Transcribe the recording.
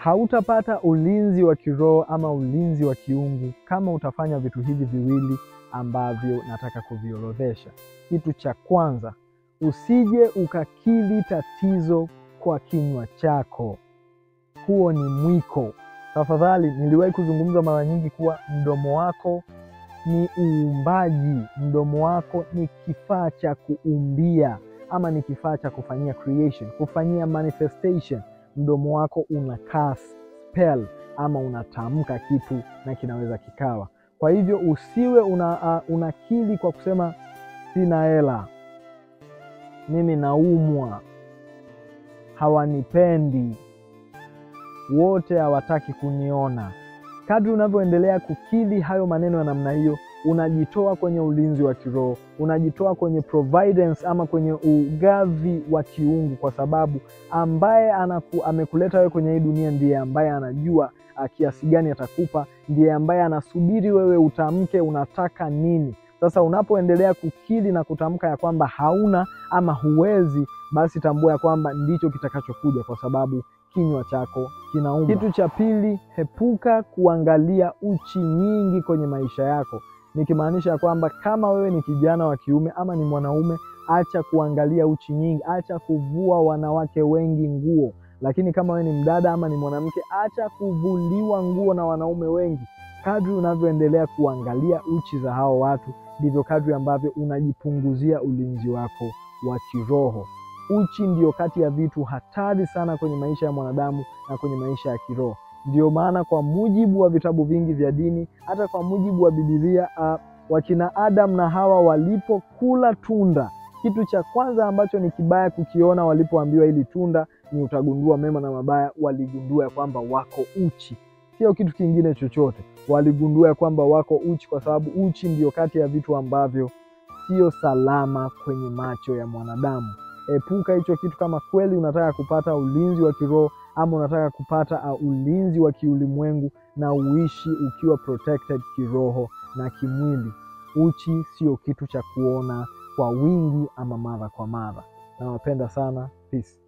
Hautapata ulinzi wa kiroho ama ulinzi wa kiungu kama utafanya vitu hivi viwili ambavyo nataka kuviorodhesha. Kitu cha kwanza, usije ukakiri tatizo kwa kinywa chako. Huo ni mwiko. Tafadhali, niliwahi kuzungumza mara nyingi kuwa mdomo wako ni uumbaji. Mdomo wako ni kifaa cha kuumbia ama ni kifaa cha kufanyia creation, kufanyia manifestation. Mdomo wako una cast spell ama unatamka kitu na kinaweza kikawa. Kwa hivyo usiwe unakiri kwa kusema sina hela, mimi naumwa, hawanipendi, wote hawataki kuniona. Kadri unavyoendelea kukiri hayo maneno ya namna hiyo, unajitoa kwenye ulinzi wa kiroho, unajitoa kwenye providence ama kwenye ugavi wa kiungu, kwa sababu ambaye amekuleta wewe kwenye hii dunia ndiye ambaye anajua kiasi gani atakupa, ndiye ambaye anasubiri wewe utamke unataka nini. Sasa unapoendelea kukiri na kutamka ya kwamba hauna ama huwezi, basi tambua ya kwamba ndicho kitakachokuja, kwa sababu kinywa chako kinaumba. Kitu cha pili, epuka kuangalia uchi nyingi kwenye maisha yako. Nikimaanisha kwamba kama wewe ni kijana wa kiume ama ni mwanaume, acha kuangalia uchi nyingi, acha kuvua wanawake wengi nguo. Lakini kama wewe ni mdada ama ni mwanamke, acha kuvuliwa nguo na wanaume wengi. Kadri unavyoendelea kuangalia uchi za hao watu, ndivyo kadri ambavyo unajipunguzia ulinzi wako wa kiroho. Uchi ndio kati ya vitu hatari sana kwenye maisha ya mwanadamu na kwenye maisha ya kiroho. Ndio maana kwa mujibu wa vitabu vingi vya dini, hata kwa mujibu wa Biblia, wakina Adam na Hawa walipokula tunda, kitu cha kwanza ambacho ni kibaya kukiona walipoambiwa hili tunda ni utagundua mema na mabaya, waligundua kwamba wako uchi. Sio kitu kingine chochote, waligundua kwamba wako uchi, kwa sababu uchi ndio kati ya vitu ambavyo sio salama kwenye macho ya mwanadamu. Epuka hicho kitu kama kweli unataka kupata ulinzi wa kiroho ama unataka kupata ulinzi wa kiulimwengu na uishi ukiwa protected kiroho na kimwili. Uchi sio kitu cha kuona kwa wingi ama mara kwa mara. Nawapenda sana. Peace.